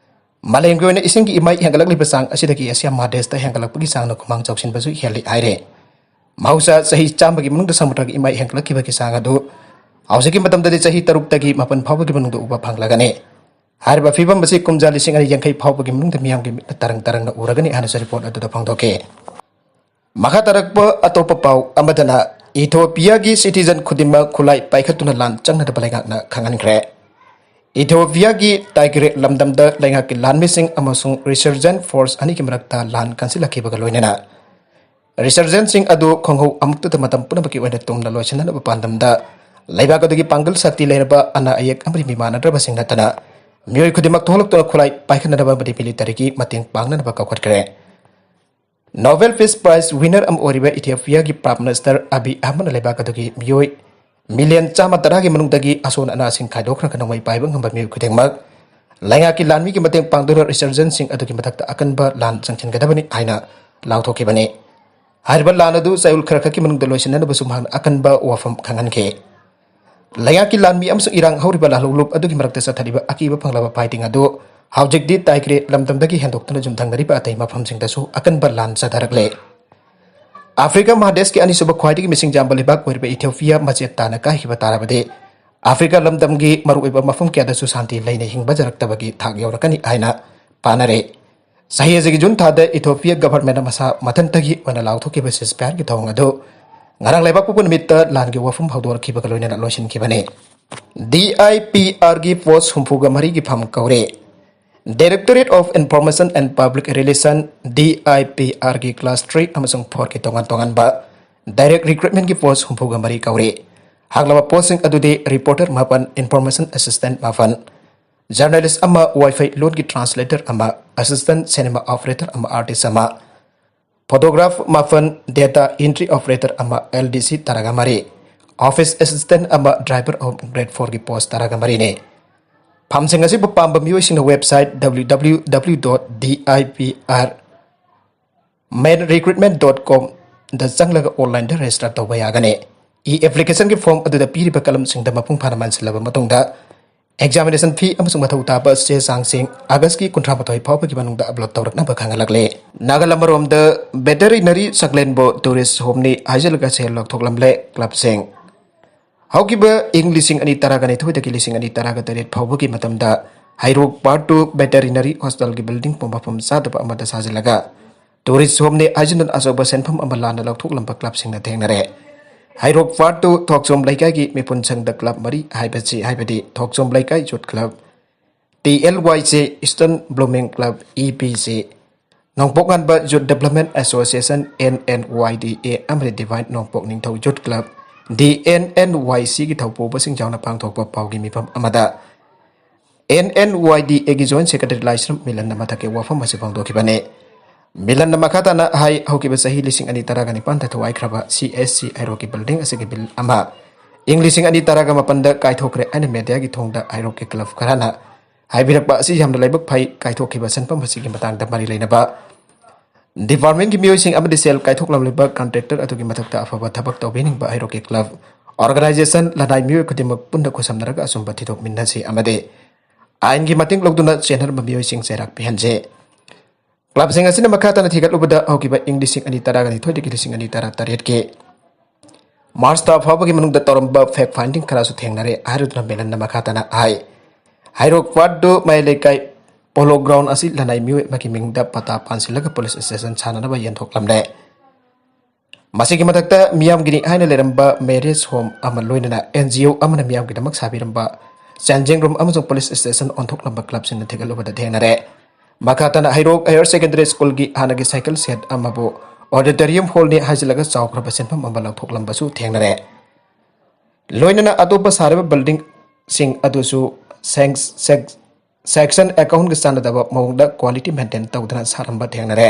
ꯃꯥꯂꯦꯝꯒꯤ ꯑꯣꯏꯅ ꯏꯁꯤꯡꯒꯤ ꯏꯃꯥꯏ ꯍꯦꯟꯒꯠꯂꯛꯂꯤꯕ ꯆꯥꯡ ꯑꯁꯤꯗꯒꯤ ꯑꯦꯁꯤꯌꯥ ꯃꯍꯥꯗꯦꯁꯇ ꯍꯦꯟꯒꯠꯂꯛꯄꯒꯤ ꯆꯥꯡꯅ ꯈꯨꯃꯥꯡ ꯆꯥꯎꯁꯤꯟꯕꯁꯨ ꯍꯦꯜꯂꯤ ꯍꯥꯏꯔꯦ꯫ ꯃꯍꯧꯁꯥ ꯆꯍꯤ ꯆꯥꯝꯃꯒꯤ ꯃꯅꯨꯡꯗ ꯁꯃꯨꯗ꯭ꯔꯒꯤ ꯏꯃꯥꯏ ꯍꯦꯟꯒꯠꯂꯛꯈꯤꯕꯒꯤ ꯆꯥꯡ ꯑꯗꯨ ꯍꯧꯖꯤꯛꯀꯤ ꯃꯇꯝꯗꯗꯤ ꯆꯍꯤ ꯇꯔꯨꯛꯇꯒꯤ ꯃꯥꯄꯟ ꯐꯥꯎꯕꯒꯤ ꯃꯅꯨꯡꯗ ꯎꯕ ꯐꯪꯂꯒꯅꯤ꯫ ꯍꯥꯏꯔꯤꯕ ꯐꯤꯕꯝ ꯑꯁꯤ ꯀꯨꯝꯖꯥ ꯂꯤꯁꯤꯡ ꯑꯅꯤ ꯌꯥꯡꯈꯩ ꯐꯥꯎꯕꯒꯤ ꯃꯅꯨꯡꯗ ꯃꯤꯌꯥꯝꯒꯤ ꯃꯤꯠꯅ ꯇꯔꯪ ꯇꯔꯪꯅ ꯎꯔꯒꯅꯤ ꯍꯥꯏꯅꯁꯨ report ꯑꯗꯨꯗ ꯐꯣꯡꯗꯣꯛꯈꯤ꯫ ꯃꯈꯥ ꯇꯥꯔꯛꯄ ꯑꯇꯣꯞꯄ ꯄꯥꯎ ꯑꯃꯗꯅ ꯏꯊꯣꯄꯤꯌꯥꯒꯤ citizen ꯈꯨꯗꯤꯡꯃꯛ ꯈꯨꯠꯂꯥꯏ ꯄꯥꯏꯈꯠꯇꯨꯅ ꯂꯥꯟ ꯆꯪꯅꯗꯕ ꯂꯩꯉꯥꯛꯅ ꯈꯪꯍꯟꯈ꯭ꯔꯦ꯫ ꯏꯊꯤꯑꯣꯄꯤꯌꯥꯒꯤ ꯇꯥꯏꯒ꯭ꯔꯦ ꯂꯝꯗꯝꯗ ꯂꯩꯉꯥꯛꯀꯤ ꯂꯥꯟꯃꯤꯁꯤꯡ ꯑꯃꯁꯨꯡ ꯔꯤꯁꯔꯖꯦꯟ ꯐꯣꯔꯁ ꯑꯅꯤꯒꯤ ꯃꯔꯛꯇ ꯂꯥꯟ ꯀꯟꯁꯤꯜꯂꯛꯈꯤꯕꯒ ꯂꯣꯏꯅꯅ ꯔꯤꯁꯔꯖꯦꯟꯁꯤꯡ ꯑꯗꯨ ꯈꯣꯡꯍꯧ ꯑꯃꯨꯛꯇꯗ ꯃꯇꯝ ꯄꯨꯝꯅꯃꯛꯀꯤ ꯑꯣꯏꯅ ꯇꯨꯡꯗ ꯂꯣꯏꯁꯤꯟꯅꯅꯕ ꯄꯥꯟꯗꯝꯗ ꯂꯩꯕꯥꯛ ꯑꯗꯨꯒꯤ ꯄꯥꯡꯒꯜ ꯁꯛꯇꯤ ꯂꯩꯔꯕ ꯑꯅꯥ ꯑꯌꯦꯛ ꯑꯃꯗꯤ ꯃꯤꯃꯥꯟꯅꯗ꯭ꯔꯕꯁꯤꯡ ꯅꯠꯇꯅ ꯃꯤꯑꯣꯏ ꯈꯨꯗꯤꯡꯃꯛ ꯊꯣꯛꯂꯛꯇꯨꯅ ꯈꯨꯠꯂꯥꯏ ꯄꯥꯏꯈꯠꯅꯅꯕ ꯑꯃꯗꯤ ꯃꯤꯂꯤꯇꯔꯤꯒꯤ ꯃꯇꯦꯡ ꯄꯥꯡꯅꯅꯕ ꯀꯧꯈꯠꯈ꯭ꯔꯦ꯫ ꯅꯣꯕꯦꯜ ꯄꯤꯁ ꯄ꯭ꯔꯥꯏꯖ ꯋꯤꯅꯔ ꯑꯃ ꯑꯣꯏꯔꯤꯕ ꯏꯊꯤꯑꯣꯄꯤꯌꯥꯒꯤ ꯄ꯭ꯔꯥꯏꯝ ꯃꯤꯅꯤꯁꯇꯔ ꯑꯕꯤ ꯑꯍꯃꯗꯅ ꯂꯩꯕꯥꯛ ꯑꯗꯨꯒꯤ ꯃꯤꯑꯣꯏ ꯃꯤꯂꯤꯌꯟ ꯆꯥꯝꯃ ꯇꯔꯥꯒꯤ ꯃꯅꯨꯡꯗꯒꯤ ꯑꯁꯣꯟ ꯑꯅꯥꯁꯤꯡ ꯈꯥꯏꯗꯣꯛꯈ꯭ꯔꯒ ꯅꯣꯡꯃꯩ ꯄꯥꯏꯕ ꯉꯝꯕ ꯃꯤꯑꯣꯏ ꯈꯨꯗꯤꯡꯃꯛ ꯂꯩꯉꯥꯛꯀꯤ ꯂꯥꯟꯃꯤꯒꯤ ꯃꯇꯦꯡ ꯄꯥꯡꯗꯨꯅ ꯔꯤꯁꯔꯖꯦꯟꯁꯤꯡ ꯑꯗꯨꯒꯤ ꯃꯊꯛꯇ ꯑꯀꯟꯕ ꯂꯥꯟ ꯆꯪꯁꯤꯟꯒꯗꯕꯅꯤ ꯍꯥꯏꯅ ꯂꯥꯎꯊꯣꯛꯈꯤꯕꯅꯤ꯫ ꯍꯥꯏꯔꯤꯕ ꯂꯥꯟ ꯑꯗꯨ ꯆꯌꯣꯜ ꯈꯔ ꯈꯛꯀꯤ ꯃꯅꯨꯡꯗ ꯂꯣꯏꯁꯤꯟꯅꯅꯕꯁꯨ ꯃꯍꯥꯛꯅ ꯑꯀꯟꯕ ꯋꯥꯐꯝ ꯈꯪꯍꯟꯈꯤ꯫ ꯂꯩꯉꯥꯛꯀꯤ ꯂꯥꯟꯃꯤ ꯑꯃꯁꯨꯡ ꯏꯔꯥꯡ ꯍꯧꯔꯤꯕ ꯂꯥꯜꯍꯧꯂꯨꯞ ꯑꯗꯨꯒꯤ ꯃꯔꯛꯇ ꯆꯠꯊꯔꯤꯕ ꯑꯀꯤꯕ ꯐꯪꯂꯕ ꯐꯥꯏꯇꯤꯡ ꯑꯗꯨ ꯍꯧꯖꯤꯛꯇꯤ ꯇꯥꯏꯒ꯭ꯔꯦ ꯂꯝꯗꯝꯗꯒꯤ ꯍꯦꯟꯗꯣꯛꯇꯨꯅ ꯌꯨꯝꯊꯪꯅꯔꯤꯕ ꯑꯇꯩ ꯃꯐꯝꯁꯤꯡꯗꯁꯨ ꯑꯀꯟꯕ ꯂꯥꯟ ꯆꯠꯊꯔꯛꯂꯦ꯫ ꯑꯥꯐ꯭ꯔꯤꯀꯥ ꯃꯍꯥꯗꯦꯁꯀꯤ ꯑꯅꯤꯁꯨꯕ ꯈ꯭ꯋꯥꯏꯗꯒꯤ ꯃꯤꯁꯤꯡ ꯌꯥꯝꯕ ꯂꯩꯕꯥꯛ ꯑꯣꯏꯔꯤꯕ ꯏꯊꯤꯑꯣꯄꯤꯌꯥ ꯃꯆꯦꯠ ꯇꯥꯅ ꯀꯥꯏꯈꯤꯕ ꯇꯥꯔꯕꯗꯤ ꯑꯥꯐ꯭ꯔꯤꯀꯥ ꯂꯝꯗꯝꯒꯤ ꯃꯔꯨꯑꯣꯏꯕ ꯃꯐꯝ ꯀꯌꯥꯗꯁꯨ ꯁꯥꯟꯇꯤ ꯂꯩꯅ ꯍꯤꯡꯕꯖꯔꯛꯇꯕꯒꯤ ꯊꯥꯛ ꯌꯧꯔꯛꯀꯅꯤ ꯍꯥꯏꯅ ꯄꯥꯅꯔꯦ꯫ ꯆꯍꯤ ꯑꯁꯤꯒꯤ ꯖꯨꯟ ꯊꯥꯗ ꯏꯊꯤꯑꯣꯄꯤꯌꯥ ꯒꯚꯔꯟꯃꯦꯟꯠ ꯃꯁꯥ ꯃꯊꯟꯇꯒꯤ ꯑꯣꯏꯅ ꯂꯥꯎꯊꯣꯛꯈꯤꯕ ꯁꯤꯁꯐꯥꯌꯔꯒꯤ ꯊꯧꯑꯣꯡ ꯑꯗꯨ ꯉꯔꯥꯡ ꯂꯩꯕꯥꯛꯄꯣꯛꯄ ꯅꯨꯃꯤꯠꯇ ꯂꯥꯟꯒꯤ ꯋꯥꯐꯝ ꯍꯧꯗꯣꯔꯛꯈꯤꯕꯒ ꯂꯣꯏꯅꯅ ꯂꯣꯏꯁꯤꯟꯈꯤꯕꯅꯤ꯫ ꯗꯤ ꯑꯥꯏ ꯄꯤ ꯑꯥꯔꯒꯤ ꯄꯣꯁ ꯍꯨꯝꯐꯨꯒ ꯃꯔꯤꯒꯤ ꯐꯝ ꯀꯧꯔꯦ꯫ Directorate of Information and Public Relation, D I P ꯑꯥꯔꯒꯤ ꯀ꯭ꯂꯥꯁ ꯊ꯭ꯔꯤ ꯑꯃꯁꯨꯡ ꯐꯣꯔꯒꯤ ꯇꯣꯉꯥꯟ ꯇꯣꯉꯥꯟꯕ ꯗꯥꯏꯔꯦꯛ ꯔꯤꯀ꯭ꯔꯨꯠꯃꯦꯟꯠꯀꯤ ꯄꯣꯁ ꯍꯨꯝꯐꯨꯒ ꯃꯔꯤ ꯀꯧꯔꯤ꯫ ꯍꯥꯡꯂꯕ ꯄꯣꯁꯁꯤꯡ ꯑꯗꯨꯗꯤ ꯔꯤꯄꯣꯔꯇꯔ ꯃꯥꯄꯟ, ꯏꯟꯐꯣꯔꯃꯦꯁꯟ ꯑꯦꯁꯤꯁꯇꯦꯟꯠ ꯃꯥꯄꯟ, ꯖꯔꯅꯦꯂꯤꯁ ꯑꯃ, ꯋꯥꯏꯐꯩ ꯂꯣꯟꯒꯤ ꯇ꯭ꯔꯥꯟꯁꯂꯦꯇꯔ ꯑꯃ, ꯑꯦꯁꯤꯁꯇꯦꯟꯠ ꯁꯤꯅꯦꯃꯥ ꯑꯣꯄꯔꯦꯇꯔ ꯑꯃ, ꯑꯥꯔꯇꯤꯁ ꯑꯃ, ꯐꯣꯇꯣꯒ꯭ꯔꯥꯐ ꯃꯥꯄꯟ, ꯗꯦꯇꯥ ꯑꯦꯟꯇ꯭ꯔꯤ ꯑꯣꯄꯔꯦꯇꯔ ꯑꯃ, ꯑꯦꯜ ꯗꯤ ꯁꯤ ꯇꯔꯥꯒ ꯃꯔꯤ, ꯑꯣꯐꯤꯁ ꯑꯦꯁꯤꯁꯇꯦꯟꯠ ꯑꯃ, ꯗ꯭ꯔꯥꯏꯚꯔ ꯑꯍꯨꯝ, ꯒ꯭ꯔꯦꯗ ꯐꯣꯔꯒꯤ ꯄꯣꯁ ꯇꯔꯥꯒ ꯃꯔꯤꯅꯤ꯫ ꯐꯝꯁꯤꯡ ꯑꯁꯤꯕꯨ ꯄꯥꯝꯕ ꯃꯤꯑꯣꯏꯁꯤꯡꯅ website W W W dot D I P R main recruitment dot com ꯗ ꯆꯪꯂꯒ ꯑꯣꯟꯂꯥꯏꯟꯗ ꯔꯦꯖꯤꯁꯇꯔ ꯇꯧꯕ ꯌꯥꯒꯅꯤ꯫ ꯏ ꯑꯦꯄ꯭ꯂꯤꯀꯦꯁꯟꯒꯤ ꯐꯣꯔꯝ ꯑꯗꯨꯗ ꯄꯤꯔꯤꯕ ꯀꯂꯝꯁꯤꯡꯗ ꯃꯄꯨꯡ ꯐꯥꯅ ꯃꯦꯟꯁꯤꯜꯂꯕ ꯃꯇꯨꯡꯗ ꯑꯦꯛꯖꯥꯃꯤꯅꯦꯁꯟ ꯐꯤ ꯑꯃꯁꯨꯡ ꯃꯊꯧ ꯇꯥꯕ ꯆꯦ ꯆꯥꯡꯁꯤꯡ ꯑꯥꯒꯁꯀꯤ ꯀꯨꯟꯊ꯭ꯔꯥ ꯃꯥꯊꯣꯏ ꯐꯥꯎꯕꯒꯤ ꯃꯅꯨꯡꯗ ꯑꯞꯂꯣꯗ ꯇꯧꯔꯛꯅꯕ ꯈꯪꯍꯜꯂꯛꯂꯦ꯫ ꯅꯥꯒꯥꯂꯝ ꯑꯃꯔꯣꯝꯗ ꯕꯦꯇꯔꯤꯅꯔꯤ ꯆꯥꯛꯂꯦꯟꯕꯨ ꯇꯨꯔꯤꯁ ꯍꯣꯝꯅꯤ ꯍꯥꯏꯖꯤꯜꯂꯒ ꯁꯦꯜ ꯂꯧꯊꯣꯛꯂꯝꯂꯦ꯫ ꯀ꯭ꯂꯕꯁꯤꯡ ꯍꯧꯈꯤꯕ ꯏꯪ ꯂꯤꯁꯤꯡ ꯑꯅꯤ ꯇꯔꯥꯒ ꯅꯤꯊꯣꯏꯗꯒꯤ ꯂꯤꯁꯤꯡ ꯑꯅꯤ ꯇꯔꯥꯒ ꯇꯔꯦꯠ ꯐꯥꯎꯕꯒꯤ ꯃꯇꯝꯗ ꯍꯩꯔꯣꯛ ꯄꯥꯔꯠ ꯇꯨ ꯕꯦꯇꯔꯤꯅꯔꯤ ꯍꯣꯁꯄꯤꯇꯥꯜꯒꯤ ꯕꯤꯜꯗꯤꯡ ꯄꯨꯝꯕ ꯃꯐꯝ ꯆꯥꯗꯕ ꯑꯃꯗ ꯁꯥꯖꯤꯜꯂꯒ ꯇꯨꯔꯤꯁ ꯍꯣꯝꯅꯤ ꯍꯥꯏꯖꯤꯟꯗꯨꯅ ꯑꯆꯧꯕ ꯁꯦꯟꯐꯝ ꯑꯃ ꯂꯥꯟꯅ ꯂꯧꯊꯣꯛꯂꯝꯕ ꯀ꯭ꯂꯕꯁꯤꯡꯅ ꯊꯦꯡꯅꯔꯦ꯫ ꯍꯩꯔꯣꯛ ꯋꯥꯔꯗ ꯇꯨ ꯊꯣꯛꯆꯣꯝ ꯂꯩꯀꯥꯏꯒꯤ ꯃꯤꯄꯨꯟ ꯁꯪꯗ ꯀ꯭ꯂꯕ ꯃꯔꯤ ꯍꯥꯏꯕꯁꯤ, ꯍꯥꯏꯕꯗꯤ ꯊꯣꯛꯆꯣꯝ ꯂꯩꯀꯥꯏ ꯌꯨꯠ ꯀ꯭ꯂꯕ, ꯇꯤ ꯑꯦꯜ ꯋꯥꯏ ꯁꯤ, eastern blooming club, E B C, ꯅꯣꯡꯄꯣꯛ ꯉꯥꯟꯕ ꯌꯨꯠ ꯗꯦꯕꯂꯞꯃꯦꯟ ꯑꯦꯁꯣꯁꯤꯌꯦꯁꯟ, ꯑꯦꯟ ꯑꯦꯟ ꯋꯥꯏ ꯗꯤ ꯑꯦ, ꯑꯃꯗꯤ ꯗꯤꯚꯥꯏꯟ ꯅꯣꯡꯄꯣꯛ ꯅꯤꯡꯊꯧ ꯌꯨꯠ ꯀ꯭ꯂꯕ, ꯗꯤ ꯑꯦꯟ ꯑꯦꯟ ꯋꯥꯏ ꯁꯤꯒꯤ ꯊꯧꯄꯨꯕꯁꯤꯡ ꯌꯥꯎꯅ ꯄꯥꯡꯊꯣꯛꯄ ꯄꯥꯎꯒꯤ ꯃꯤꯐꯝ ꯑꯃꯗ ꯑꯦꯟ ꯑꯦꯟ ꯋꯥꯏ ꯗꯤ ꯑꯦꯒꯤ ꯖꯣꯏꯟ ꯁꯦꯀ꯭ꯔꯦꯇꯔꯤ ꯂꯥꯏꯁ꯭ꯔꯝ ꯃꯤꯂꯟꯅ ꯃꯊꯛꯀꯤ ꯋꯥꯐꯝ ꯑꯁꯤ ꯐꯣꯡꯗꯣꯛꯈꯤꯕꯅꯤ꯫ ꯃꯤꯂꯟꯅ ꯃꯈꯥ ꯇꯥꯅ ꯍꯥꯏ, ꯍꯧꯈꯤꯕ ꯆꯍꯤ ꯂꯤꯁꯤꯡ ꯑꯅꯤ ꯇꯔꯥꯒ ꯅꯤꯄꯥꯟꯗ ꯊꯨꯒꯥꯏꯈ꯭ꯔꯕ ꯁꯤ ꯑꯦꯁ ꯁꯤ ꯍꯩꯔꯣꯛꯀꯤ ꯕꯤꯜꯗꯤꯡ ꯑꯁꯤꯒꯤ ꯕꯤꯜ ꯑꯃ ꯏꯪ ꯂꯤꯁꯤꯡ ꯑꯅꯤ ꯇꯔꯥꯒ ꯃꯥꯄꯟꯗ ꯀꯥꯏꯊꯣꯛꯈ꯭ꯔꯦ ꯍꯥꯏꯅ ꯃꯦꯗꯤꯌꯥꯒꯤ ꯊꯣꯡꯗ ꯍꯩꯔꯣꯛꯀꯤ ꯀ꯭ꯂꯕ ꯈꯔꯅ ꯍꯥꯏꯕꯤꯔꯛꯄ ꯑꯁꯤ ꯌꯥꯝꯅ ꯂꯥꯏꯕꯛ ꯐꯩ꯫ ꯀꯥꯏꯊꯣꯛꯈꯤꯕ ꯁꯦꯟꯐꯝ ꯑꯁꯤꯒꯤ ꯃꯇꯥꯡꯗ ꯃꯔꯤ ꯂꯩꯅꯕ ꯗꯤꯄꯥꯔꯠꯃꯦꯟꯒꯤ ꯃꯤꯑꯣꯏꯁꯤꯡ ꯑꯃꯗꯤ ꯁꯦꯜ ꯀꯥꯏꯊꯣꯛꯂꯝꯂꯤꯕ ꯀꯟꯇ꯭ꯔꯦꯛꯇꯔ ꯑꯗꯨꯒꯤ ꯃꯊꯛꯇ ꯑꯐꯕ ꯊꯕꯛ ꯇꯧꯕꯤꯅꯤꯡꯕ ꯍꯩꯔꯣꯛꯀꯤ ꯀ꯭ꯂꯕ, ꯑꯣꯔꯒꯅꯥꯏꯖꯦꯁꯟ, ꯂꯅꯥꯏ ꯃꯤꯑꯣꯏ ꯈꯨꯗꯤꯡꯃꯛ ꯄꯨꯟꯅ ꯈꯨꯠꯁꯝꯅꯔꯒ ꯑꯆꯨꯝꯕ ꯊꯤꯗꯣꯛꯃꯤꯟꯅꯁꯤ ꯑꯃꯗꯤ ꯑꯥꯏꯟꯒꯤ ꯃꯇꯦꯡ ꯂꯧꯗꯨꯅ ꯆꯦꯟꯅꯔꯝꯕ ꯃꯤꯑꯣꯏꯁꯤꯡ ꯆꯩꯔꯥꯛ ꯄꯤꯍꯟꯁꯤ꯫ ꯀ꯭ꯂꯕꯁꯤꯡ ꯑꯁꯤꯅ ꯃꯈꯥ ꯇꯥꯅ ꯊꯤꯒꯠꯂꯨꯕꯗ, ꯍꯧꯈꯤꯕ ꯏꯪ ꯂꯤꯁꯤꯡ ꯑꯅꯤ ꯇꯔꯥꯒ ꯅꯤꯊꯣꯏꯗꯒꯤ ꯂꯤꯁꯤꯡ ꯑꯅꯤ ꯇꯔꯥ ꯇꯔꯦꯠꯀꯤ ꯃꯥꯔꯆ ꯊꯥ ꯐꯥꯎꯕꯒꯤ ꯃꯅꯨꯡꯗ ꯇꯧꯔꯝꯕ ꯐꯦꯛ ꯐꯥꯏꯟꯗꯤꯡ ꯈꯔꯁꯨ ꯊꯦꯡꯅꯔꯦ ꯍꯥꯏꯔꯗꯨꯅ ꯃꯤꯂꯟꯅ ꯃꯈꯥ ꯇꯥꯅ ꯍꯥꯏ, ꯍꯩꯔꯣꯛ ꯋꯥꯔꯗ ꯇꯨ ꯃꯌꯥꯏ ꯂꯩꯀꯥꯏ ꯄꯣꯂꯣ ꯒ꯭ꯔꯥꯎꯟ ꯑꯁꯤ ꯂꯅꯥꯏ ꯃꯤꯑꯣꯏ ꯑꯃꯒꯤ ꯃꯤꯡꯗ ꯄꯇꯥ ꯄꯥꯟꯁꯤꯜꯂꯒ ꯄꯨꯂꯤꯁ ꯁ꯭ꯇꯦꯁꯟ ꯁꯥꯅꯅꯕ ꯌꯦꯟꯊꯣꯛꯂꯝꯂꯦ꯫ ꯃꯁꯤꯒꯤ ꯃꯊꯛꯇ ꯃꯤꯌꯥꯝꯒꯤꯅꯤ ꯍꯥꯏꯅ ꯂꯩꯔꯝꯕ ꯃꯦꯔꯦꯖ ꯍꯣꯝ ꯑꯃ, ꯂꯣꯏꯅꯅ ꯑꯦꯟ ꯖꯤ ꯑꯣ ꯑꯃꯅ ꯃꯤꯌꯥꯝꯒꯤꯗꯃꯛ ꯁꯥꯕꯤꯔꯝꯕ ꯆꯦꯟꯖꯤꯡ ꯔꯨꯝ ꯑꯃꯁꯨꯡ ꯄꯨꯂꯤꯁ ꯁ꯭ꯇꯦꯁꯟ ꯑꯣꯟꯊꯣꯛꯂꯝꯕ ꯀ꯭ꯂꯕꯁꯤꯡꯅ ꯊꯤꯒꯠꯂꯨꯕꯗ ꯊꯦꯡꯅꯔꯦ꯫ ꯃꯈꯥ ꯇꯥꯅ ꯍꯩꯔꯣꯛ ꯍꯥꯌꯔ ꯁꯦꯀꯦꯟꯗꯔꯤ ꯁ꯭ꯀꯨꯜꯒꯤ ꯍꯥꯟꯅꯒꯤ ꯁꯥꯏꯀꯜ ꯁꯦꯠ ꯑꯃꯕꯨ ꯑꯣꯗꯤꯇꯣꯔꯤꯌꯝ ꯍꯣꯜꯅꯤ ꯍꯥꯏꯖꯤꯜꯂꯒ ꯆꯥꯎꯈ꯭ꯔꯕ ꯁꯦꯟꯐꯝ ꯑꯃ ꯂꯧꯊꯣꯛꯂꯝꯕꯁꯨ ꯊꯦꯡꯅꯔꯦ꯫ ꯂꯣꯏꯅꯅ ꯑꯇꯣꯞꯄ ꯁꯥꯔꯤꯕ ꯕꯤꯜꯗꯤꯡꯁꯤꯡ ꯑꯗꯨꯁꯨ ꯁꯦꯡ-, ꯁꯦꯛ-, ꯁꯦꯛꯁꯟ ꯑꯦꯀꯥꯎꯟꯒ ꯆꯥꯟꯅꯗꯕ ꯃꯑꯣꯡꯗ ꯀ꯭ꯋꯥꯂꯤꯇꯤ ꯃꯦꯟꯇꯦꯟ ꯇꯧꯗꯅ ꯁꯥꯔꯝꯕ ꯊꯦꯡꯅꯔꯦ꯫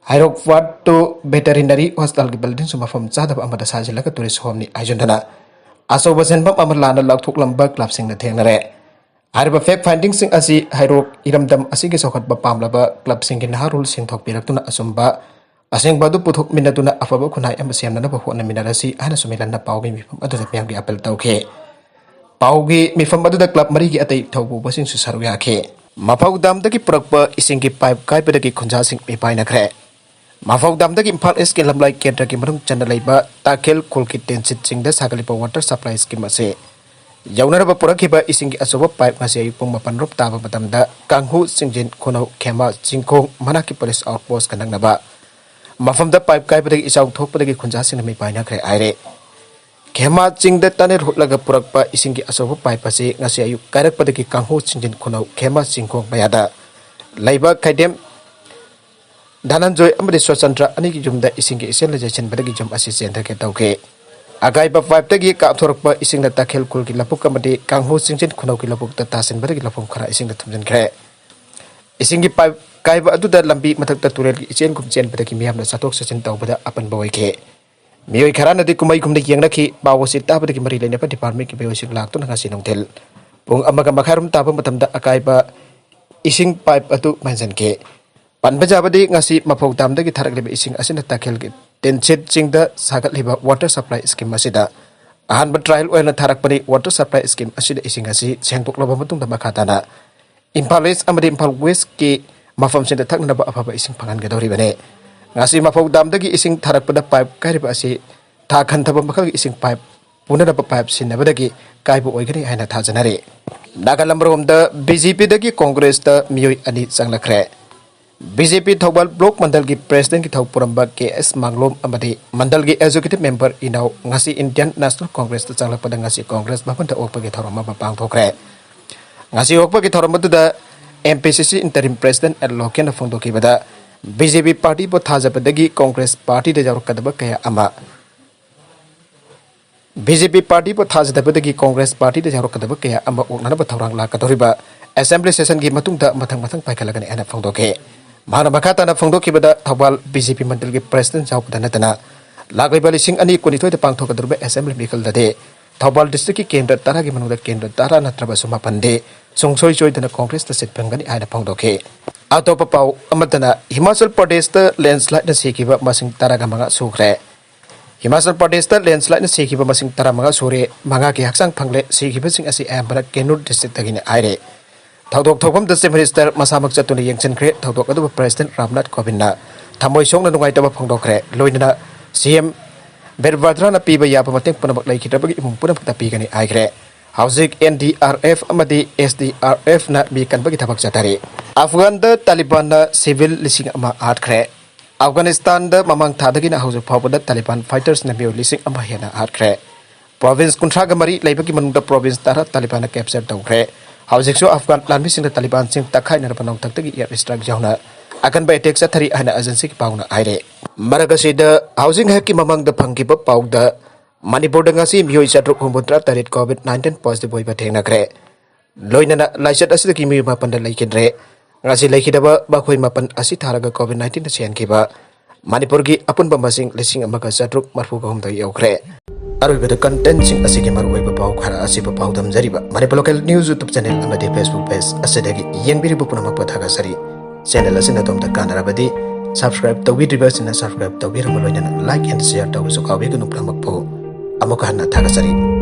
ꯍꯩꯔꯣꯛ ꯋꯥꯔꯗ ꯇꯨ ꯚꯦꯇꯔꯤꯅꯔꯤ ꯍꯣꯁꯄꯤꯇꯥꯜꯒꯤ ꯕꯤꯜꯗꯤꯡꯁꯨ ꯃꯐꯝ ꯆꯥꯗꯕ ꯑꯃꯗ ꯁꯥꯖꯤꯜꯂꯒ ꯇꯨꯔꯤꯁ ꯍꯣꯝꯅꯤ ꯍꯥꯏꯖꯤꯟꯗꯨꯅ ꯑꯆꯧꯕ ꯁꯦꯟꯐꯝ ꯑꯃ ꯂꯥꯟꯅ ꯂꯧꯊꯣꯛꯂꯝꯕ ꯀ꯭ꯂꯕꯁꯤꯡꯅ ꯊꯦꯡꯅꯔꯦ꯫ ꯍꯥꯏꯔꯤꯕ ꯐꯦꯛ ꯐꯥꯏꯟꯗꯤꯡꯁꯤꯡ ꯑꯁꯤ ꯍꯩꯔꯣꯛ ꯏꯔꯝꯗꯝ ꯑꯁꯤꯒꯤ ꯆꯥꯎꯈꯠꯄ ꯄꯥꯝꯂꯕ ꯀ꯭ꯂꯕꯁꯤꯡꯒꯤ ꯅꯍꯥꯔꯣꯜꯁꯤꯡ ꯊꯣꯛꯄꯤꯔꯛꯇꯨꯅ ꯑꯆꯨꯝꯕ ꯑꯁꯦꯡꯕ ꯑꯗꯨ ꯄꯨꯊꯣꯛꯃꯤꯟꯅꯗꯨꯅ ꯑꯐꯕ ꯈꯨꯟꯅꯥꯏ ꯑꯃ ꯁꯦꯝꯅꯅꯕ ꯍꯣꯠꯅꯃꯤꯟꯅꯔꯁꯤ ꯍꯥꯏꯅꯁꯨ ꯃꯤꯂꯟꯅ ꯄꯥꯎꯒꯤ ꯃꯤꯐꯝ ꯑꯗꯨꯗ ꯃꯤꯌꯥꯝꯒꯤ ꯑꯄꯤꯜ ꯇꯧꯈꯤ꯫ ꯄꯥꯎꯒꯤ ꯃꯤꯐꯝ ꯑꯗꯨꯗ ꯀ꯭ꯂꯕ ꯃꯔꯤꯒꯤ ꯑꯇꯩ ꯊꯧꯄꯨꯕꯁꯤꯡꯁꯨ ꯁꯔꯨꯛ ꯌꯥꯈꯤ꯫ ꯃꯐꯧ ꯗꯥꯝꯗꯒꯤ ꯄꯨꯔꯛꯄ ꯏꯁꯤꯡꯒꯤ ꯄꯥꯏꯞ ꯀꯥꯏꯕꯗꯒꯤ ꯈꯨꯟꯖꯥꯁꯤꯡ ꯃꯤꯄꯥꯏꯅꯈ꯭ꯔꯦ꯫ ꯃꯐꯧ ꯗꯥꯝꯗꯒꯤ ꯏꯝꯐꯥꯜ ꯏꯁꯀꯤ ꯂꯝꯂꯥꯏ ꯀꯦꯟꯗ꯭ꯔꯒꯤ ꯃꯅꯨꯡ ꯆꯟꯅ ꯂꯩꯕ ꯇꯥꯈꯦꯜ ꯈꯨꯜꯒꯤ ꯇꯦꯟꯁꯤꯠ ꯆꯤꯡꯗ ꯁꯥꯒꯠꯂꯤꯕ ꯋꯥꯇꯔ ꯁꯄ꯭ꯂꯥꯏ ꯁ꯭ꯀꯤꯝ ꯑꯁꯤ ꯌꯧꯅꯅꯕ ꯄꯨꯔꯛꯈꯤꯕ ꯏꯁꯤꯡꯒꯤ ꯑꯆꯧꯕ ꯄꯥꯏꯞ ꯉꯁꯤ ꯑꯌꯨꯛ ꯄꯨꯡ ꯃꯥꯄꯟ ꯔꯣꯞ ꯇꯥꯕ ꯃꯇꯝꯗ ꯀꯥꯡꯍꯨ, ꯆꯤꯡꯖꯤꯟ, ꯈꯨꯅꯧ, ꯈꯦꯃꯥ, ꯆꯤꯡꯈꯣꯡ ꯃꯅꯥꯛꯀꯤ ꯄꯨꯂꯤꯁ ꯑꯥꯎꯠ ꯄꯣꯁꯀ ꯅꯛꯅꯕ ꯃꯐꯝꯗ ꯄꯥꯏꯞ ꯀꯥꯏꯕꯗꯒꯤ ꯏꯆꯥꯎ ꯊꯣꯛꯄꯗꯒꯤ ꯈꯨꯟꯖꯥꯁꯤꯡꯅ ꯃꯤꯄꯥꯏꯅꯈ꯭ꯔꯦ ꯍꯥꯏꯔꯦ꯫ ꯍꯦꯃꯥ ꯆꯤꯡꯗ ꯇꯅꯦꯜ ꯍꯨꯠꯂꯒ ꯄꯨꯔꯛꯄ ꯏꯁꯤꯡꯒꯤ ꯑꯆꯧꯕ ꯄꯥꯏꯞ ꯑꯁꯤ ꯉꯁꯤ ꯑꯌꯨꯛ ꯀꯥꯏꯔꯛꯄꯗꯒꯤ ꯀꯥꯡꯍꯨ ꯆꯤꯡꯖꯤꯟ ꯈꯨꯅꯧ ꯈꯦꯃꯥ ꯆꯤꯡꯈꯣꯡ ꯃꯌꯥꯗ ꯂꯩꯕ ꯈꯩꯗꯦꯝ ꯙꯅꯟꯖꯣꯏ ꯑꯃꯗꯤ ꯁꯣꯆꯟꯗ꯭ꯔ ꯑꯅꯤꯒꯤ ꯌꯨꯝꯗ ꯏꯁꯤꯡꯒꯤ ꯏꯆꯦꯜ ꯂꯩꯁꯤꯟꯕꯗꯒꯤ ꯌꯨꯝ ꯑꯁꯤ ꯆꯦꯟꯊꯒꯦ ꯇꯧꯈꯤ꯫ ꯑꯀꯥꯏꯕ ꯄꯥꯏꯞꯇꯒꯤ ꯀꯥꯞꯊꯣꯔꯛꯄ ꯏꯁꯤꯡꯅ ꯇꯥꯈꯦꯜ ꯈꯨꯜꯒꯤ ꯂꯧꯕꯨꯛ ꯑꯃꯗꯤ ꯀꯥꯡꯍꯨ ꯆꯤꯡꯖꯤꯟ ꯈꯨꯅꯧꯒꯤ ꯂꯧꯕꯨꯛꯇ ꯇꯥꯁꯤꯟꯕꯗꯒꯤ ꯂꯧꯐꯝ ꯈꯔ ꯏꯁꯤꯡꯅ ꯊꯨꯝꯖꯤꯟꯈ꯭ꯔꯦ꯫ ꯏꯁꯤꯡꯒꯤ ꯄꯥꯏꯞ ꯀꯥꯏꯕ ꯑꯗꯨꯗ ꯂꯝꯕꯤ ꯃꯊꯛꯇ ꯇꯨꯔꯦꯜꯒꯤ ꯏꯆꯦꯜꯒꯨꯝ ꯆꯦꯟꯕꯗꯒꯤ ꯃꯤꯌꯥꯝꯅ ꯆꯠꯊꯣꯛ ꯆꯠꯁꯤꯟ ꯇꯧꯕꯗ ꯑꯄꯟꯕ ꯑꯣꯏꯈꯤ꯫ ꯃꯤꯑꯣꯏ ꯈꯔꯅꯗꯤ ꯀꯨꯝꯍꯩꯒꯨꯝꯅ ꯌꯦꯡꯅꯈꯤ꯫ ꯄꯥꯎ ꯑꯁꯤ ꯇꯥꯕꯗꯒꯤ ꯃꯔꯤ ꯂꯩꯅꯕ ꯗꯤꯄꯥꯔꯠꯃꯦꯟꯒꯤ ꯃꯤꯑꯣꯏꯁꯤꯡ ꯂꯥꯛꯇꯨꯅ ꯉꯁꯤ ꯅꯨꯡꯊꯤꯜ ꯄꯨꯡ ꯑꯃꯒ ꯃꯈꯥꯏꯔꯣꯝ ꯇꯥꯕ ꯃꯇꯝꯗ ꯑꯀꯥꯏꯕ ꯏꯁꯤꯡ ꯄꯥꯏꯞ ꯑꯗꯨ ꯃꯦꯟꯁꯤꯟꯈꯤ꯫ ꯄꯟꯕ ꯌꯥꯕꯗꯤ ꯉꯁꯤ ꯃꯐꯧ ꯗꯥꯝꯗꯒꯤ ꯊꯥꯔꯛꯂꯤꯕ ꯏꯁꯤꯡ ꯑꯁꯤꯅ ꯇꯥꯈꯦꯜꯒꯤ ꯇꯤꯟꯁꯤꯠ ꯆꯤꯡꯗ ꯁꯥꯒꯠꯂꯤꯕ ꯋꯥꯇꯔ ꯁꯄ꯭ꯂꯥꯏ ꯁ꯭ꯀꯤꯝ ꯑꯁꯤꯗ ꯑꯍꯥꯟꯕ ꯇ꯭ꯔꯥꯏꯌꯦꯜ ꯑꯣꯏꯅ ꯊꯥꯔꯛꯄꯅꯤ꯫ ꯋꯥꯇꯔ ꯁꯄ꯭ꯂꯥꯏ ꯁ꯭ꯀꯤꯝ ꯑꯁꯤꯗ ꯏꯁꯤꯡ ꯑꯁꯤ ꯁꯦꯡꯗꯣꯛꯂꯕ ꯃꯇꯨꯡꯗ ꯃꯈꯥ ꯇꯥꯅ ꯏꯝꯐꯥꯜ ꯏꯁ ꯑꯃꯗꯤ ꯏꯝꯐꯥꯜ ꯋꯦꯁꯀꯤ ꯃꯐꯝꯁꯤꯡꯗ ꯊꯛꯅꯅꯕ ꯑꯐꯕ ꯏꯁꯤꯡ ꯐꯪꯍꯟꯒꯗꯧꯔꯤꯕꯅꯤ꯫ ꯉꯁꯤ ꯃꯐꯧ ꯗꯥꯝꯗꯒꯤ ꯏꯁꯤꯡ ꯊꯥꯔꯛꯄꯗ ꯄꯥꯏꯞ ꯀꯥꯏꯔꯤꯕ ꯑꯁꯤ ꯊꯥꯛ ꯍꯟꯊꯕ ꯃꯈꯜꯒꯤ ꯏꯁꯤꯡ ꯄꯥꯏꯞ ꯄꯨꯅꯅꯕ ꯄꯥꯏꯞ ꯁꯤꯟꯅꯕꯗꯒꯤ ꯀꯥꯏꯕ ꯑꯣꯏꯒꯅꯤ ꯍꯥꯏꯅ ꯊꯥꯖꯅꯔꯤ꯫ ꯅꯥꯒꯥꯂꯝ ꯔꯣꯝꯗ ꯕꯤ ꯖꯦ ꯄꯤꯗꯒꯤ ꯀꯣꯡꯒ꯭ꯔꯦꯁꯇ ꯃꯤꯑꯣꯏ ꯑꯅꯤ ꯆꯪꯂꯛꯈ꯭ꯔꯦ꯫ ꯕꯤ ꯖꯦ ꯄꯤ ꯊꯧꯕꯥꯜ ꯕ꯭ꯂꯣꯛ ꯃꯟꯗꯜꯒꯤ ꯄ꯭ꯔꯦꯁꯤꯗꯦꯟꯒꯤ ꯊꯧ ꯄꯨꯔꯝꯕ ꯀꯦ ꯑꯦꯁ ꯃꯥꯡꯂꯣꯝ ꯑꯃꯗꯤ ꯃꯟꯗꯜꯒꯤ ꯑꯦꯛꯖꯤꯀ꯭ꯌꯨꯇꯤꯚ ꯃꯦꯝꯕꯔ ꯏꯅꯥꯎ ꯉꯁꯤ ꯏꯟꯗꯤꯌꯟ ꯅꯦꯁꯅꯦꯜ ꯀꯣꯡꯒ꯭ꯔꯦꯁꯇ ꯆꯪꯂꯛꯄꯗ ꯉꯁꯤ ꯀꯣꯡꯒ꯭ꯔꯦꯁ ꯚꯕꯟꯗ ꯑꯣꯛꯄꯒꯤ ꯊꯧꯔꯝ ꯑꯃ ꯄꯥꯡꯊꯣꯛꯈ꯭ꯔꯦ꯫ ꯉꯁꯤ ꯑꯣꯛꯄꯒꯤ ꯊꯧꯔꯝ ꯑꯗꯨꯗ ꯑꯦꯝ ꯄꯤ ꯁꯤ ꯁꯤ ꯏꯟꯇꯔꯤꯝ ꯄ꯭ꯔꯦꯁꯤꯗꯦꯟ ꯑꯦꯜ ꯂꯣꯀꯦꯟꯅ ꯐꯣꯡꯗꯣꯛꯈꯤꯕꯗ ꯕꯤ ꯖꯦ ꯄꯤ ꯄꯥꯔꯇꯤꯕꯨ ꯊꯥꯖꯕꯗꯒꯤ ꯀꯣꯡꯒ꯭ꯔꯦꯁ ꯄꯥꯔꯇꯤꯗ ꯌꯥꯎꯔꯛꯀꯗꯕ ꯀꯌꯥ ꯑꯃ ꯕꯤ ꯖꯦ ꯄꯤ ꯄꯥꯔꯇꯤꯕꯨ ꯊꯥꯖꯗꯕꯗꯒꯤ ꯀꯣꯡꯒ꯭ꯔꯦꯁ ꯄꯥꯔꯇꯤꯗ ꯌꯥꯎꯔꯛꯀꯗꯕ ꯀꯌꯥ ꯑꯃ ꯑꯣꯛꯅꯅꯕ ꯊꯧꯔꯥꯡ ꯂꯥꯛꯀꯗꯧꯔꯤꯕ ꯑꯦꯁꯦꯝꯕ꯭ꯂꯤ ꯁꯦꯁꯟꯒꯤ ꯃꯇꯨꯡꯗ ꯃꯊꯪ ꯃꯊꯪ ꯄꯥꯏꯈꯠꯂꯒꯅꯤ ꯍꯥꯏꯅ ꯐꯣꯡꯗꯣꯛꯈꯤ꯫ ꯃꯍꯥꯛꯅ ꯃꯈꯥ ꯇꯥꯅ ꯐꯣꯡꯗꯣꯛꯈꯤꯕꯗ ꯊꯧꯕꯥꯜ ꯕꯤ ꯖꯦ ꯄꯤ ꯃꯟꯗꯜꯒꯤ ꯄ꯭ꯔꯦꯁꯤꯗꯦꯟ ꯌꯥꯎꯕꯗ ꯅꯠꯇꯅ ꯂꯥꯛꯂꯤꯕ ꯂꯤꯁꯤꯡ ꯑꯅꯤ ꯀꯨꯟꯅꯤꯊꯣꯏꯗ ꯄꯥꯡꯊꯣꯛꯀꯗꯧꯔꯤꯕ ꯑꯦꯁꯦꯝꯕ꯭ꯂꯤ ꯃꯤꯈꯜꯗꯗꯤ ꯊꯧꯕꯥꯜ ꯗꯤꯁꯇ꯭ꯔꯤꯛꯀꯤ ꯀꯦꯟꯗ꯭ꯔ ꯇꯔꯥꯒꯤ ꯃꯅꯨꯡꯗ ꯀꯦꯟꯗ꯭ꯔ ꯇꯔꯥ ꯅꯠꯇ꯭ꯔꯕꯁꯨ ꯃꯥꯄꯟꯗꯤ ꯁꯨꯡꯁꯣꯏ ꯁꯣꯏꯗꯅ ꯀꯣꯡꯒ꯭ꯔꯦꯁꯇ ꯁꯤꯠ ꯐꯪꯒꯅꯤ ꯍꯥꯏꯅ ꯐꯣꯡꯗꯣꯛꯈꯤ꯫ ꯑꯇꯣꯞꯄ ꯄꯥꯎ ꯑꯃꯠꯇꯅ ꯍꯤꯃꯥꯆꯜ ꯄ꯭ꯔꯗꯦꯁꯇ ꯂꯦꯟꯁ꯭ꯂꯥꯏꯗꯅ ꯁꯤꯈꯤꯕ ꯃꯁꯤꯡ ꯇꯔꯥꯒ ꯃꯉꯥ ꯁꯨꯈ꯭ꯔꯦ꯫ ꯍꯤꯃꯥꯆꯜ ꯄ꯭ꯔꯗꯦꯁꯇ ꯂꯦꯟꯁ꯭ꯂꯥꯏꯗꯅ ꯁꯤꯈꯤꯕ ꯃꯁꯤꯡ ꯇꯔꯥꯃꯉꯥ ꯁꯨꯔꯦ꯫ ꯃꯉꯥꯒꯤ ꯍꯛꯆꯥꯡ ꯐꯪꯂꯦ꯫ ꯁꯤꯈꯤꯕꯁꯤꯡ ꯑꯁꯤ ꯑꯌꯥꯝꯕꯅ ꯀꯦꯅꯨꯔ ꯗꯤꯁꯇ꯭ꯔꯤꯛꯇꯒꯤꯅꯤ ꯍꯥꯏꯔꯦ꯫ ꯊꯧꯗꯣꯛ ꯊꯣꯛꯐꯝꯗ ꯆꯤꯐ ꯃꯤꯅꯤꯁꯇꯔ ꯃꯁꯥꯃꯛ ꯆꯠꯇꯨꯅ ꯌꯦꯡꯁꯤꯟꯈ꯭ꯔꯦ꯫ ꯊꯧꯗꯣꯛ ꯑꯗꯨꯕꯨ ꯄ꯭ꯔꯦꯁꯤꯗꯦꯟ ꯔꯥꯝꯅꯥꯊ ꯀꯣꯕꯤꯟꯗꯅ ꯊꯃꯣꯏ ꯁꯣꯛꯅ ꯅꯨꯡꯉꯥꯏꯇꯕ ꯐꯣꯡꯗꯣꯛꯈ꯭ꯔꯦ꯫ ꯂꯣꯏꯅꯅ ꯁꯤ ꯑꯦꯝ ꯕꯤꯔꯚꯗ꯭ꯔꯥꯅ ꯄꯤꯕ ꯌꯥꯕ ꯃꯇꯦꯡ ꯄꯨꯝꯅꯃꯛ ꯂꯩꯈꯤꯗ꯭ꯔꯕꯒꯤ ꯏꯃꯨꯡ ꯄꯨꯝꯅꯃꯛꯇ ꯄꯤꯒꯅꯤ ꯍꯥꯏꯈ꯭ꯔꯦ꯫ ꯍꯧꯖꯤꯛ ꯑꯦꯟ ꯗꯤ ꯑꯥꯔ ꯑꯦꯐ ꯑꯃꯗꯤ ꯑꯦꯁ ꯗꯤ ꯑꯥꯔ ꯑꯦꯐꯅ ꯃꯤ ꯀꯟꯕꯒꯤ ꯊꯕꯛ ꯆꯠꯊꯔꯤ꯫ ꯑꯐꯒꯥꯟꯗ ꯇꯥꯂꯤꯕꯥꯟꯅ ꯁꯤꯚꯤꯜ ꯂꯤꯁꯤꯡ ꯑꯃ ꯍꯥꯠꯈ꯭ꯔꯦ꯫ ꯑꯐꯒꯥꯅꯤꯁꯇꯥꯟꯗ ꯃꯃꯥꯡ ꯊꯥꯗꯒꯤꯅ ꯍꯧꯖꯤꯛ ꯐꯥꯎꯕꯗ ꯇꯥꯂꯤꯕꯥꯟ ꯐꯥꯏꯇꯔꯁꯅ ꯃꯤꯑꯣꯏ ꯂꯤꯁꯤꯡ ꯑꯃ ꯍꯦꯟꯅ ꯍꯥꯠꯈ꯭ꯔꯦ꯫ ꯄ꯭ꯔꯣꯚꯤꯟꯁ ꯀꯨꯟꯊ꯭ꯔꯥꯒ ꯃꯔꯤ ꯂꯩꯕꯒꯤ ꯃꯅꯨꯡꯗ ꯄ꯭ꯔꯣꯚꯤꯟꯁ ꯇꯔꯥ ꯇꯥꯂꯤꯕꯥꯟꯅ ꯀꯦꯞꯆꯔ ꯇꯧꯈ꯭ꯔꯦ꯫ ꯍꯧꯖꯤꯛꯁꯨ ꯑꯐꯒꯥꯟ ꯂꯥꯟꯃꯤꯁꯤꯡꯅ ꯇꯥꯂꯤꯕꯥꯟꯁꯤꯡ ꯇꯛꯈꯥꯏꯅꯔꯕ ꯅꯣꯡꯊꯛꯇꯒꯤ ꯑꯦꯌꯔ ꯁ꯭ꯇ꯭ꯔꯥꯏꯛ ꯌꯥꯎꯅ ꯑꯀꯟꯕ ꯑꯦꯇꯦꯛ ꯆꯠꯊꯔꯤ ꯍꯥꯏꯅ ꯑꯦꯖꯦꯟꯁꯤꯒꯤ ꯄꯥꯎꯅ ꯍꯥꯏꯔꯦ꯫ ꯃꯔꯛ ꯑꯁꯤꯗ, ꯍꯧꯖꯤꯛ ꯉꯥꯏꯍꯥꯛꯀꯤ ꯃꯃꯥꯡꯗ ꯐꯪꯈꯤꯕ ꯄꯥꯎꯗ ꯃꯅꯤꯄꯨꯔꯗ ꯉꯁꯤ ꯃꯤꯑꯣꯏ ꯆꯥꯇ꯭ꯔꯨꯛ ꯍꯨꯝꯐꯨꯇꯔꯥ ꯇꯔꯦꯠ ꯀꯣꯚꯤꯗ ꯅꯥꯏꯟꯇꯤꯟ ꯄꯣꯖꯤꯇꯤꯚ ꯑꯣꯏꯕ ꯊꯦꯡꯅꯈ꯭ꯔꯦ꯫ ꯂꯣꯏꯅꯅ ꯂꯥꯏꯆꯠ ꯑꯁꯤꯗꯒꯤ ꯃꯤꯑꯣꯏ ꯃꯥꯄꯟꯗ ꯂꯩꯈꯤꯗ꯭ꯔꯦ꯫ ꯉꯁꯤ ꯂꯩꯈꯤꯗꯕ ꯃꯈꯣꯏ ꯃꯥꯄꯟ ꯑꯁꯤ ꯊꯥꯔꯒ ꯀꯣꯚꯤꯗ ꯅꯥꯏꯟꯇꯤꯟꯗ ꯁꯤꯍꯟꯈꯤꯕ ꯃꯅꯤꯄꯨꯔꯒꯤ ꯑꯄꯨꯟꯕ ꯃꯁꯤꯡ ꯂꯤꯁꯤꯡ ꯑꯃꯒ ꯆꯥꯇ꯭ꯔꯨꯛ ꯃꯔꯤꯐꯨꯒ ꯍꯨꯝꯗꯣꯏ ꯌꯧꯈ꯭ꯔꯦ꯫ ꯑꯔꯣꯏꯕꯗ ꯀꯟꯇꯦꯟꯠꯁꯤꯡ ꯑꯁꯤꯒꯤ ꯃꯔꯨꯑꯣꯏꯕ ꯄꯥꯎ ꯈꯔ ꯑꯁꯤꯕꯨ ꯄꯥꯎꯗꯝꯖꯔꯤꯕ Manipur local news YouTube channel ꯑꯃꯗꯤ ꯐꯦꯁꯕꯨꯛ ꯄꯦꯖ ꯑꯁꯤꯗꯒꯤ ꯌꯦꯡꯕꯤꯔꯤꯕ ꯄꯨꯝꯅꯃꯛꯄꯨ ꯊꯥꯒꯠꯆꯔꯤ꯫ ꯆꯦꯅꯦꯜ ꯑꯁꯤꯅ ꯑꯗꯣꯝꯗ ꯀꯥꯟꯅꯔꯕꯗꯤ ꯁꯕꯁꯀ꯭ꯔꯥꯏꯕ ꯇꯧꯕꯤꯗ꯭ꯔꯤꯕꯁꯤꯡꯅ ꯁꯕꯁꯀ꯭ꯔꯥꯏꯕ ꯇꯧꯕꯤꯔꯕ ꯂꯣꯏꯅꯅ ꯂꯥꯏꯛ ꯑꯦꯟ ꯁꯤꯌꯔ ꯇꯧꯕꯁꯨ ꯀꯥꯎꯕꯤꯒꯅꯨ ꯄꯨꯝꯅꯃꯛꯄꯨ꯫ ꯑꯃꯨꯛꯀ ꯍꯟꯅ ꯊꯥꯒꯠꯆꯔꯤ꯫